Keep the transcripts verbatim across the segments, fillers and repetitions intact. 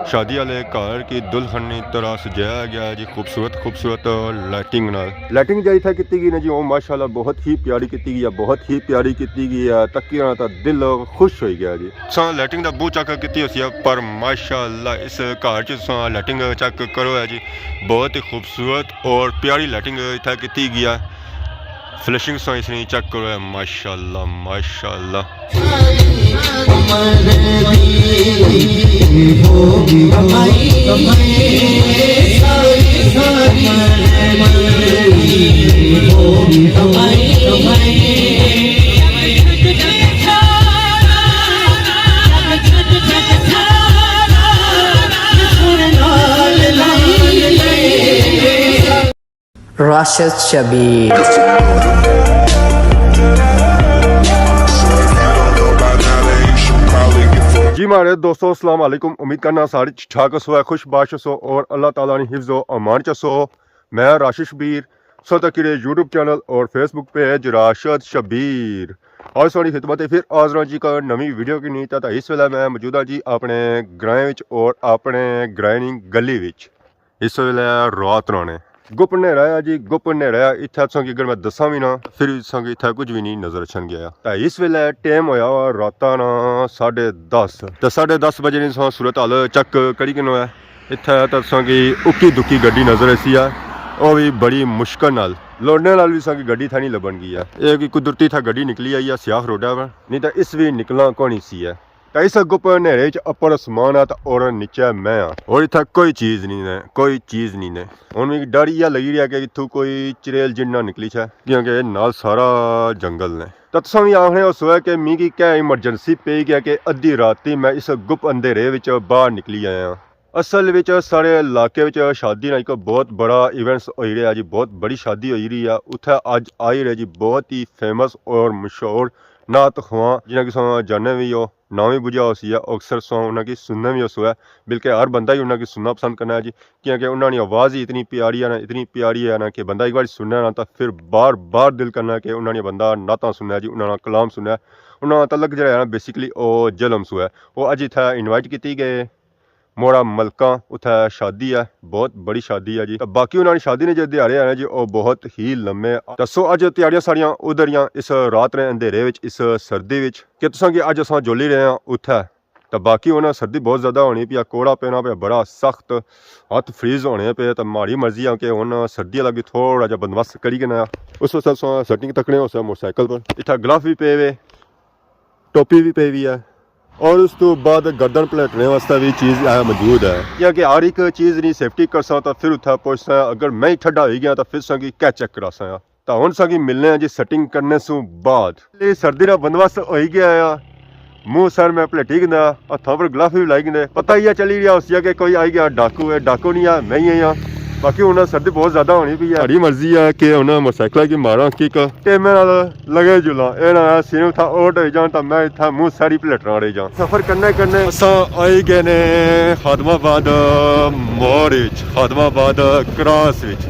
شادی والے گھر کی دلہن کی طرح سجایا گیا ہے جی، خوبصورت خوبصورت لائٹنگ نال۔ لائٹنگ جیہڑی اتھا کیتی گئی نا جی، او ماشاءاللہ بہت ہی پیاری کیتی گئی ہے، بہت ہی پیاری کیتی گئی ہے۔ تکی نا تاں دل خوش ہوئی گیا جی۔ تساں لائٹنگ دا بہوں چیک کیتی ہوسی ہے، پر ماشاءاللہ اس گھر چ تساں لائٹنگ چیک کرو ہے جی، بہت ہی خوبصورت اور پیاری لائٹنگ اتھا کیتی گئی ہے۔ فلشنگ تساں اس نی چیک کرو ہے، ماشاءاللہ، ماشاءاللہ۔ راشد شبیر۔ جی ماڑے دوستو، السلام علیکم۔ امید کرنا سارے ٹھیک ٹھاک ہسو، خوش باش ہسو اور اللہ تعالیٰ نی حفظ و امان چ ہسو۔ میں راشد شبیر، سو تک یوٹیوب چینل اور فیس بک پیج راشد شبیر۔ آج ساڑی خدمت ہے پھر حاضر ہاں جی کا نوی ویڈیو کی نیت ہے۔ تو اس ویلے میں موجود ہاں جی اپنے گرائیں وچ اور اپنے گرائیں نی گلی وچ۔ اس ویلے رات رانے۔ گپ نیرا آ جی، گپ نیرا آ۔ اتھے تساں کی اگر میں دساں وی نا، پھر وی تساں کی اتھے کچھ وی نہیں نظر اچھن گیا۔ تے اس ویلے ٹائم ہویا وا راتاں نا ساڑھے دس۔ تے ساڑھے دس بجے نی تساں صورت حال چیک کری کنو ہے۔ اتھے تے تساں کی اکی دکی گڈی نظر ایسی ہے، او وی بڑی مشکل نال۔ لوڑنے نال وی تساں کی گڈی تھے نہیں لبن گئی ہے۔ اے کوئی قدرتی تھے گڈی نکلی آئی ہے سیاہ روڈا پر، نہیں تے اس وی نکلنا کونی سی ہے۔ تے اس گپ نیرے وچ اپر عثمان آ تے اور نیچے میں آں۔ اور اتھا کوئی چیز نہیں نے، کوئی چیز نہیں نے۔ ہن میکی ڈر ایہا لگی رہیا کہ اتھوں کوئی چڑیل جن نہ نکلی چھے، کیونکہ نال سارا جنگل نے۔ تے تساں وی آخنے ہوسو ہے کہ میکی کیا ایمرجنسی پئی گیا کہ ادھی راتی میں اس گپ اندھیرے وچ باہر نکلی آیا ہاں۔ اصل وچ ساڑے علاقے وچ شادی نا ایک بہت بڑا ایونٹس ہوئی رہیا جی، بہت بڑی شادی ہوئی رہی ہے۔ اتھے اج آئی رہے جی بہت ہی فیمس اور مشہور نعت خواں، جنہاں کی تساں جاننے وی ہو۔ ناں وی بجھیا ہوسی ہے، اکثر تساں انہاں کی سننے وی ہوسو ہے، بلکہ ہر بندہ ہی انہاں کی سننا پسند کرنا ہے جی، کیونکہ انہاں نی آواز ہی اتنی پیاری ہے نا، اتنی پیاری ہے نا کہ بندہ ایک بار سننا ہے نا تاں پھر بار بار دل کرنا ہے کہ انہاں نی بندہ نعتاں سننا ہے جی، انہاں نا کلام سننا ہے۔ انہاں نا تعلق جیہڑا ہے نا بیسیکلی او جہلم سو ہے۔ او اج اتھے انوائٹ کیتی گئے، موڑا ملکاں اتھے شادی ہے، بہت بڑی شادی ہے جی۔ تاں باقی انہاں نی شادی نے جیہڑے دیہاڑے ہیں نا جی، او بہت ہی لمے۔ تسو اج تیاریاں ساڑیاں ادھر ہیاں، اس رات نے اندھیرے وچ، اس سردی وچ، کہ تساں کی اج اساں جولی رہے ہیں اتھے۔ تے باقی ہن سردی بہت زیادہ ہونی پئی، کوڑا پینا پیا بڑا سخت، ہتھ فریز ہونے پے۔ تے ماڑی مرضی ہے کہ ہن سردی آلا کی تھوڑا جہا بندوبست کری کنا۔ اس واسطے تساں سیٹنگ تکنے ہوسے موٹر سائیکل پر۔ اتھا گلف وی پے وے، ٹوپی وی پئی وی ہے، اور اس تو بعد گردن پلیٹنے واسطے وی چیز ہے موجود ہے۔ کیونکہ ہر ایک چیز نی سیفٹی کرساں تاں پھر اتھا پہنچساں، اگر میں ہی ٹھڈا ہوئی گیا تاں پھر تساں کی کیا چیک کراساں۔ تاں ہن تساں کی ملنے آں جی سیٹنگ کرنے سوں بعد۔ اے سردی نا بندوبست ہوئی گیا آ، منہ سر میں پلیٹی گھندا، ہتھاں پر گلف وی لائی گھندے۔ پتہ ہی ہے چلی گیا ہوسی کہ کوئی آئی گیا ڈاکو ہے، ڈاکو نہیں آ، میں ہی آں۔ باقی ہن سردی بہت زیادہ ہونی پئی ہے۔ ساڑی مرضی ہے کہ ہن موٹر سائیکل کی ماراں کک، ٹیمے نال لگے جلاں۔ اے نہ سیم تھا اوٹ ہوئی جان تاں میں اتھا منہ ساری پلیٹنا رہی جاں۔ سفر کرنے کرنے اساں آئی گئے نے خادم آباد موڑ وچ، خادم آباد کراس وچ۔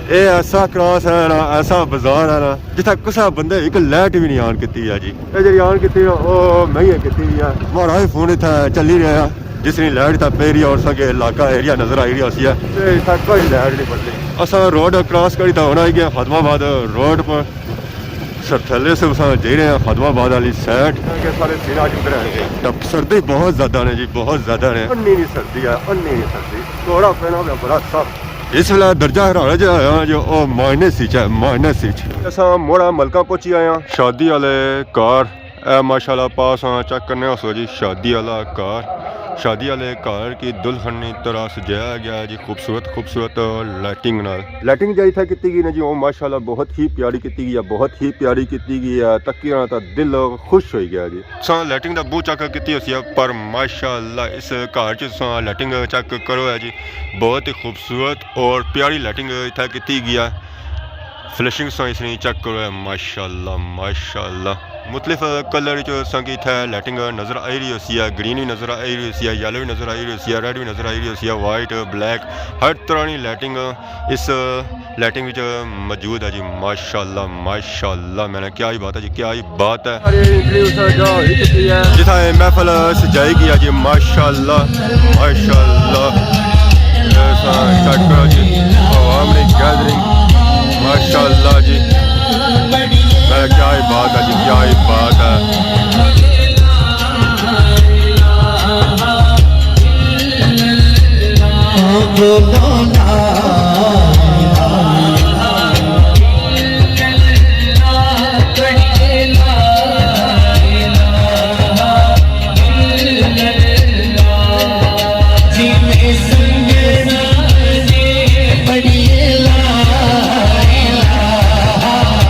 اے ایسا کراس ہے نا، ایسا بازار ہے نا، جتھا کسا بندے ایک لائٹ بھی نہیں آن کیتی ہے جی۔ اے جڑی آن کیتی ہے، او میں ہی کیتی ہوئی ہے۔ مہاراج فون اتھا چلی رہا ہے، جس نی لائٹ اتھا پئی رہی ہے اور ساکے علاقہ ایریا نظر آئی رہی ہوسی ہے۔ اے اتھا کوئی لائٹ نہیں بدلی۔ اساں روڈ کراس کری تاں ہن آئی گئے خادم آباد روڈ پر۔ سر تھلے سے اساں جائی رہے ہیں خادم آباد والی سائیڈ۔ کہ سارے سین آج ادھر ہیں۔ تب سردی بہت زیادہ نے جی، بہت زیادہ نے۔ انی نہیں سردی ہے، انی نہیں سردی۔ کوڑا پینا پیا بڑا سخت۔ اس ویلے درجہ حرارت جڑا ہے جو او مائنس وچ ہے، مائنس وچ۔ اساں موڑا ملکاں پہنچی آئے ہیں۔ شادی والے گھر، اے ماشاءاللہ پاس ہاں چیک کرنے ہوسو جی، شادی والا گھر، شادی والے گھر کی دلہن نی طرح سجایا گیا ہے جی، خوبصورت خوبصورت لائٹنگ نال۔ لائٹنگ جیہڑی اتھا کیتی گئی نا جی، او ماشاءاللہ بہت ہی پیاری کیتی گئی ہے، بہت ہی پیاری کیتی گئی ہے۔ تکی نا تاں دل خوش ہوئی گیا جی۔ تساں لائٹنگ دا بہوں چیک کیتی ہوسی ہے، پر ماشاءاللہ اس گھر چ تساں لائٹنگ چیک کرو ہے جی، بہت ہی خوبصورت اور پیاری لائٹنگ اتھا کیتی گئی ہے۔ فلشنگ تساں اس نی چیک کرو ہے، ماشاءاللہ، ماشاءاللہ۔ مختلف کلر وچ تساں کی اتھے لائٹنگ نظر آئی رہی ہوسی ہے، گرین بھی نظر آئی رہی ہوسی ہے، یلو بھی نظر آئی رہی ہوسی ہے، ریڈ بھی نظر آئی رہی ہوسی ہے، وائٹ، بلیک، ہر طرح نی لائٹنگ اس لائٹنگ وچ موجود ہے جی۔ ماشاءاللہ، ماشاءاللہ، میں نے کیا ہی بات ہے جی، کیا ہی بات ہے۔ جتھا اے محفل سجائی گئی ہے جی، ماشاءاللہ، ماشاءاللہ۔ بولو لا الہ الا اللہ، پڑھیے لا الہ الا اللہ۔ جی میں سنگنا جی، پڑھیے لا الہ الا اللہ۔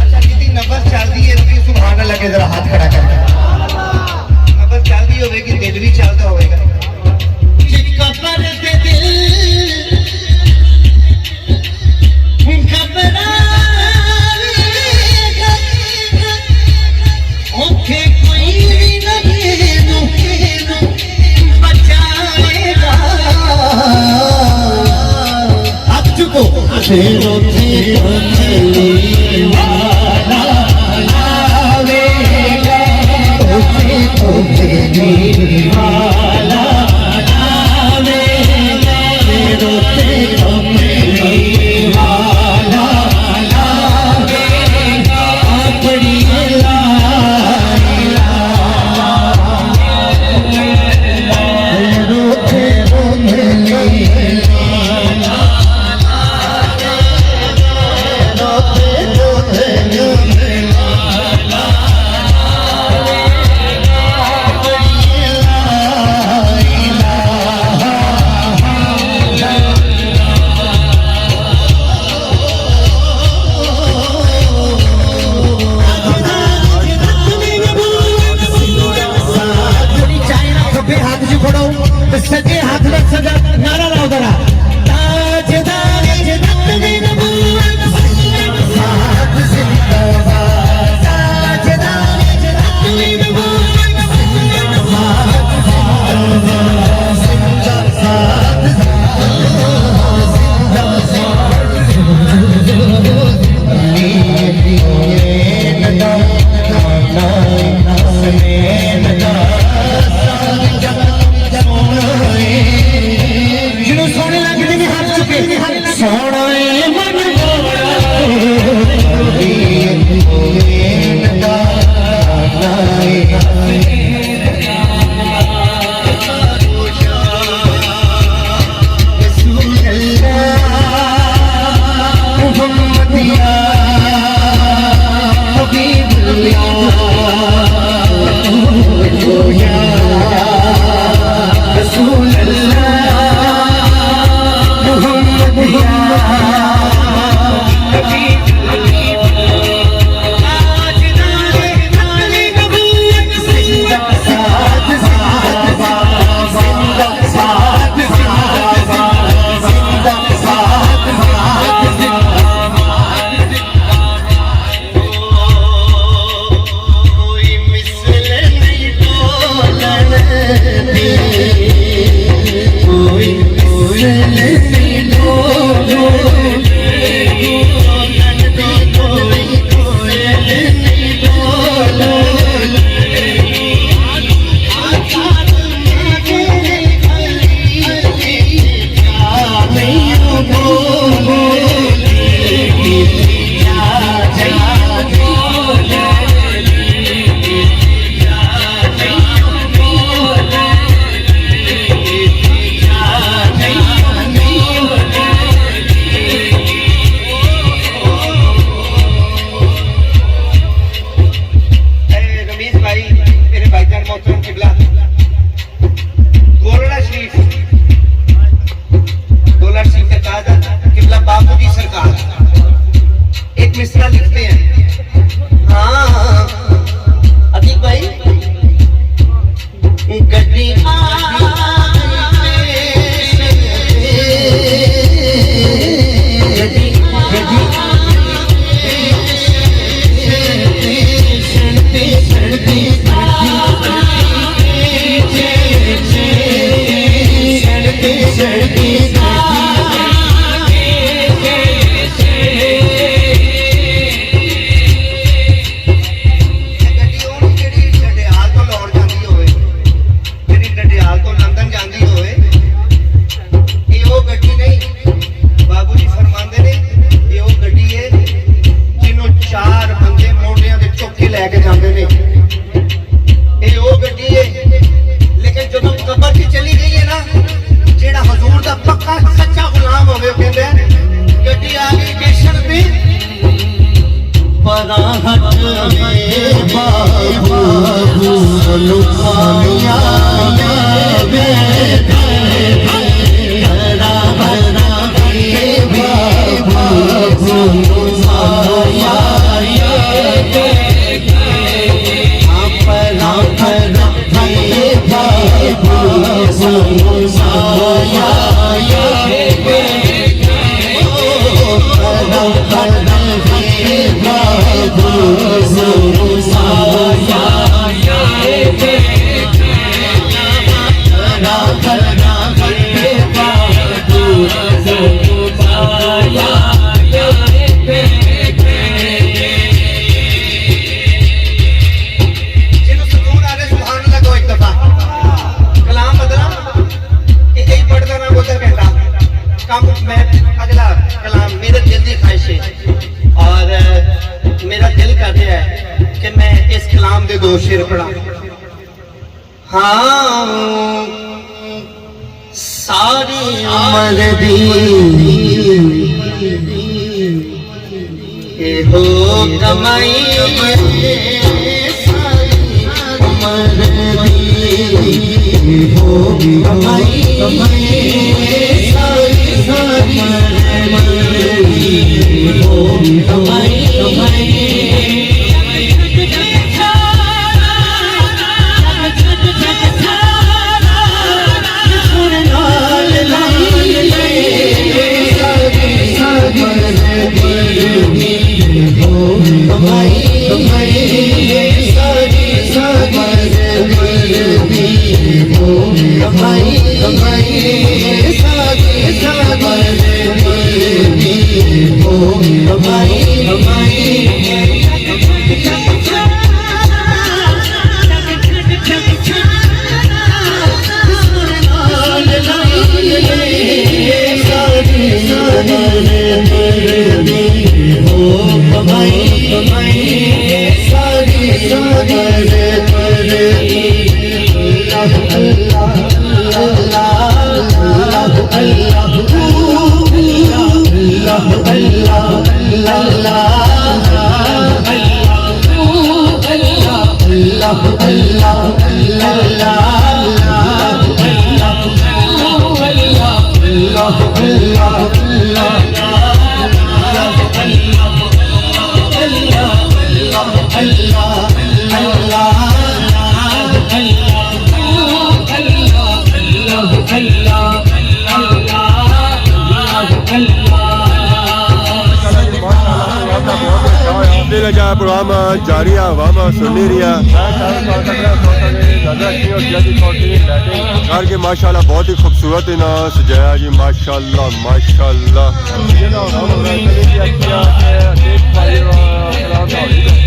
اچھا، جدی نبض چلدی ہے، تسی سبحان اللہ کے ذرا ہاتھ کھڑا کر کے۔ نبض چلدی ہوے گی، دل بھی چلدا ہوے گا۔ جی قبر دے دل، قبر اوتھے کوئی وی نہ مینوں بچائے گا۔ ہتھ چکو۔ پھر اوتھے کوئی والا آوے گا، اوتھے کوئی والا آوے گا، پھر اوتھے کوئی والا آوے گا، اپنی لا الہ گڈی او نی جیڑھی ڈڈیال تو لاہور جاندی ہوئے، جیڑھی ڈڈیال تو لندن جاندی ہوئے، اے او گڈی نہیں۔ بابو جی فرماندے نے، اے او گڈی ہے جنوں چار بندے موڈیاں تے چک کے لے کے جاندے نے۔ اے او گڈی ہے، لیکن جدوں قبر چ چلی گئی ہے نا، جیڑا حضور دا پکا سچا غلام ہوے، او کہندا ہے، گڈی آ گئی، ٹیشن تے پراں ہٹ وے بابو، سانوں آیا وے، پراں ہٹ وے بابو، سانوں آیا وے، پراں ہٹ جنوں سکون آ جائے، سبحان اللہ کہو ایک دفعہ۔ کلام بدلاں کہ یہی پڑھدا رہاں، بولدا رہندا۔ کم میں اگلا کلام میرے دل دی خواہش ہے اور میرا دل کر رہا ہے کہ میں اس کلام دے دو شعر پڑھاں۔ ہاں، ساری عمر دی ایہو کمائی، ساری عمر دی ایہو کمائی، ساری، ساری عمر دی ایہو کمائی۔ دل جا پروگرام جاری ہے، عوام سنی رہی ہے۔ گھر کے ماشاءاللہ بہت ہی خوبصورت انہاں سجایا جی، ماشاءاللہ، ماشاءاللہ۔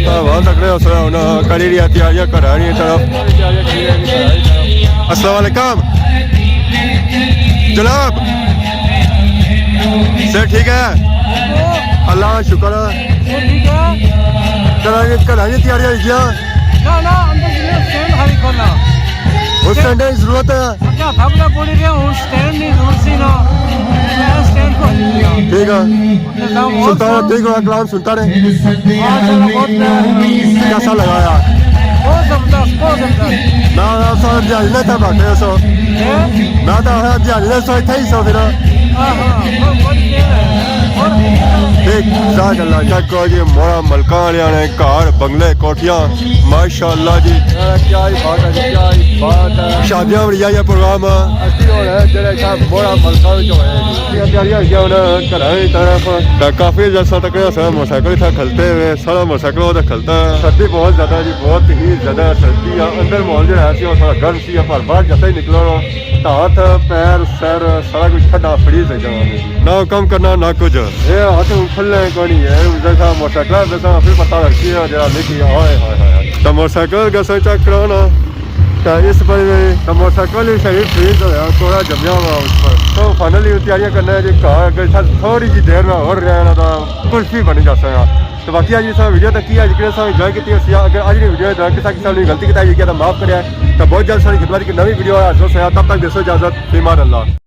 ہاں، وہاں تک رہے ہو سر، انہاں کری رہی ہے تیاریاں کرا رہی ہے طرف۔ السلام علیکم جناب، صحت ٹھیک ہے؟ اللہ شکر ہے۔ گھراں دی، گھراں دی تیاریاں ہوئی گیاں؟ نہ، نہ، اندر جنہیں سٹینڈ خالی کھولنا۔ اس سٹینڈ دی ضرورت ہے۔ اچھا، سب نے پوری رہے، ہن سٹینڈ دی ضرورت سی نا۔ سٹینڈ کو ٹھیک ہے۔ سلطان، ٹھیک ہو، کلام سنتا رہے۔ ماشاءاللہ، بہت پیارا۔ کیسا لگا یار؟ بہت زبردست، بہت زبردست۔ میں آخیا سو دیہاڑی نے اتھے بیٹھے سو۔ ہیں؟ میں تو آخیا دیہاڑی نے سو اتھے ہی سو پھر۔ ہاں، ہاں، بہت، بہت پیارا ہے۔ اور ٹھیک، جزاک اللہ۔ چیک کرو جی، موہراں ملکاں آلیاں نے گھر، بنگلے، کوٹھیاں۔ ماشاءاللہ جی۔ کیا ہی بات ہے جی، کیا ہی بات ہے۔ شادیاں بڑی آئی پروگرام۔ اسی ہن جڑے اتھا موڑا ملکا وچ ہوئے جی۔ تیاریاں ہوئی گیاں ہن گھراں دی طرف۔ تے کافی عرصہ تک اساں موٹرسائیکل اتھا کھلتے ہوئے، سارا موٹرسائیکل اتھا کھلتا ہے۔ سردی بہت زیادہ جی، بہت ہی زیادہ سردی ہے۔ اندر ماحول جڑا ہے سی، او تھوڑا گرم سی، پر باہر جیسا ہی نکلو نا، تے ہاتھ، پیر، سر، سارا کچھ ٹھنڈا، فریز ہو جانا۔ نہ کم کرنا، نہ کچھ۔ اے ہاتھ ہن کھلنے کوئی نہیں ہے۔ جیسا موٹرسائیکل ہے، ویسا پھر پتہ لگسی ہے، جڑا نہیں کیا۔ ہائے، ہائے، ہائے، ہائے۔ تے موٹرسائیکل گیسا چیک کراؤ نا۔ تے اس پر بھی تے موٹرسائیکل بھی صحیح فریز ہویا، تھوڑا جمیا ہوا اس پر۔ تو فائنلی تیاریاں کرنا ہے جی گھر، اگر اتھا تھوڑی جی دیر میں اور رہنا تو کلفی بنی جاسا۔ تو باقی اج اساں ویڈیو تک کی اج کنے ساں انجوائے کیتی ہوسی۔ اگر اج دی ویڈیو دا کسا کسا نے غلطی کیتا ہے، یہ کیا معاف کریا۔ تو بہت جلد ساری خدمت کی نوی ویڈیو حاضر ہویا۔ تب تک دیسو اجازت، فی امان اللہ۔